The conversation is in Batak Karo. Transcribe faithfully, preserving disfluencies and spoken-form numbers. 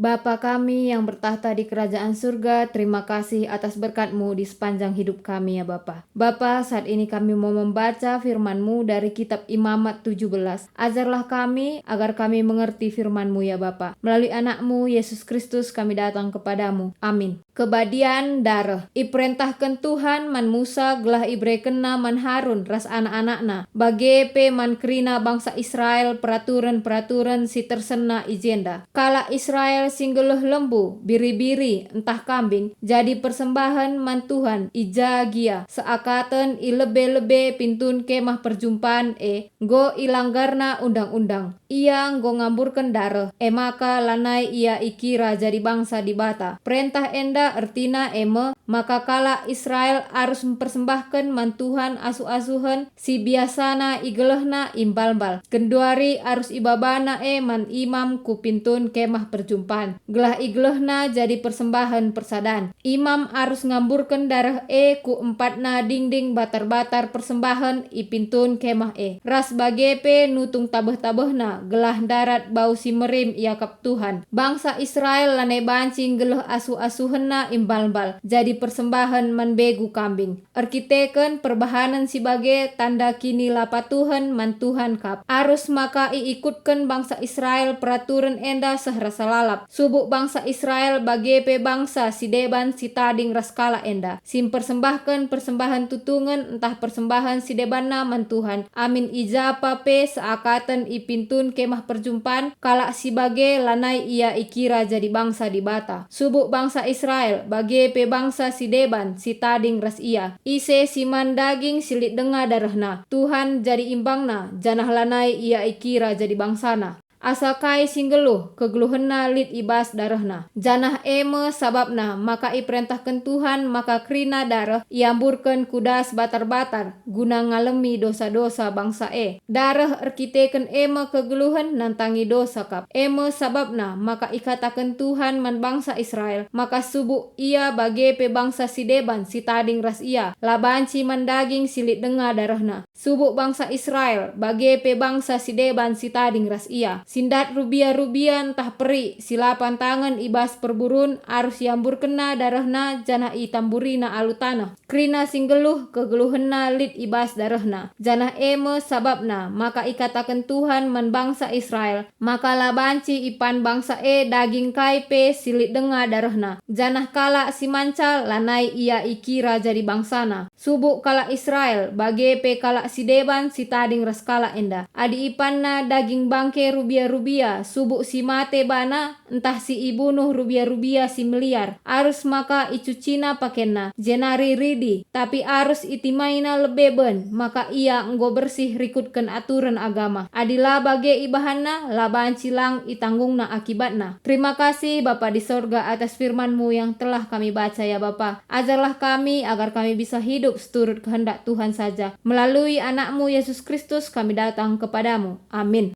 Bapa kami yang bertakhta di kerajaan surga, terima kasih atas berkat-Mu di sepanjang hidup kami, ya Bapa. Bapa, saat ini kami mau membaca firman-Mu dari kitab Imamat tujuh belas. Ajarlah kami agar kami mengerti firman-Mu, ya Bapa. Melalui Anak-Mu, Yesus Kristus, kami datang kepada-Mu. Amin. Kebadian dareh. Iperentahken Tuhan man Musa gelah iberekenna man Harun ras anak-anakna, bage pe man kerina bangsa Israel peraturen-peraturen si tersena i jenda. Kalak Israel si nggeleh lembu, biri-biri, ntah kambing, jadi persembahen man Tuhan i ja gia, seakaten i lebe-lebe pintun Kemah Perjumpan e, enggo ilanggarna undang-undang. Ia enggo ngamburken dareh, e maka lanai ia ikira jadi bangsa Dibata. Perentah enda ertina e me maka kalak Israel arus mpersembahken man Tuhan asuh-asuhen si biasana igelehna i mbal-mbal. Genduari arus ibabana e man imam ku pintun Kemah Perjumpan, gelah igelehna jadi persembahen persadan. Imam arus ngamburken dareh e ku empatna dingding batar-batar persembahen i pintun Kemah e, ras bage pe nutung tabeh-tabehna, gelah ndarat bau si merim iakap Tuhan. Bangsa Israel lanai banci nggeleh asuh-asuhenna i mbal-mbal, jadi persembahen man begu kambing. Erkiteken perbahanen si bage tanda kinilapatuhen man Tuhan kap. Arus maka iikutken bangsa Israel peraturen enda seh rasa lalap. Subuk bangsa Israel bage pe bangsa si deban si tading ras kalak enda, si mpersembahken persembahen tutungen ntah persembahen si debanna man Tuhan, amin i japa pe seakaten i pintun Kemah Perjumpan, kalak si bage lanai ia ikira jadi bangsa Dibata. Subuk bangsa Israel, bage pe bangsa si deban, si tading ras ia. Ise si man daging si lit denga darehna, Tuhan jadi imbangna, janah lanai ia ikira jadi bangsana. Asa kai si nggeluh, kegeluhenna lit i bas darehna. Janah e me sabapna maka iperentahken Tuhan maka kerina dareh iamburken ku das batar-batar guna ngalemi dosa-dosa bangsa e. Dareh erkiteken e me kegeluhen nantangi dosa kap. E me sabapna maka ikataken Tuhan man bangsa Israel maka subuk ia bage pe bangsa si deban si tading ras ia, la banci man daging si lit denga darehna. Subuk bangsa Israel, bage pe bangsa si deban si tading ras ia, si ndat rubia-rubia ntah perik si la pantangen i bas perburun, arus iamburkenna darehna janah itamburina alu taneh. Kerina si nggeluh, kegeluhenna lit i bas darehna, janah e me sabapna maka ikataken Tuhan man bangsa Israel, maka la banci ipan bangsa e daging kai pe si lit denga darehna, janah kalak si manca lanai ia ikira jadi bangsana. Subuk kalak Israel, bage pe kalak si deban si tading ras kalak enda. Adi ipanna daging bangke rubia-rubia, subuk si mate bana, ntah si ibunuh rubia-rubia si meliar, arus maka icucina pakenna, jenari ridi, tapi arus itimaina lebe ben, maka ia enggo bersih rikutken aturen agama. Adi la bage ibahanna, la banci lang itanggungna akibatna. Terima kasih, Bapa di sorga, atas firman-Mu yang telah kami baca, ya Bapa. Ajarlah kami agar kami bisa hidup seturut kehendak Tuhan saja. Melalui Anak-Mu, Yesus Kristus, kami datang kepada-Mu. Amin.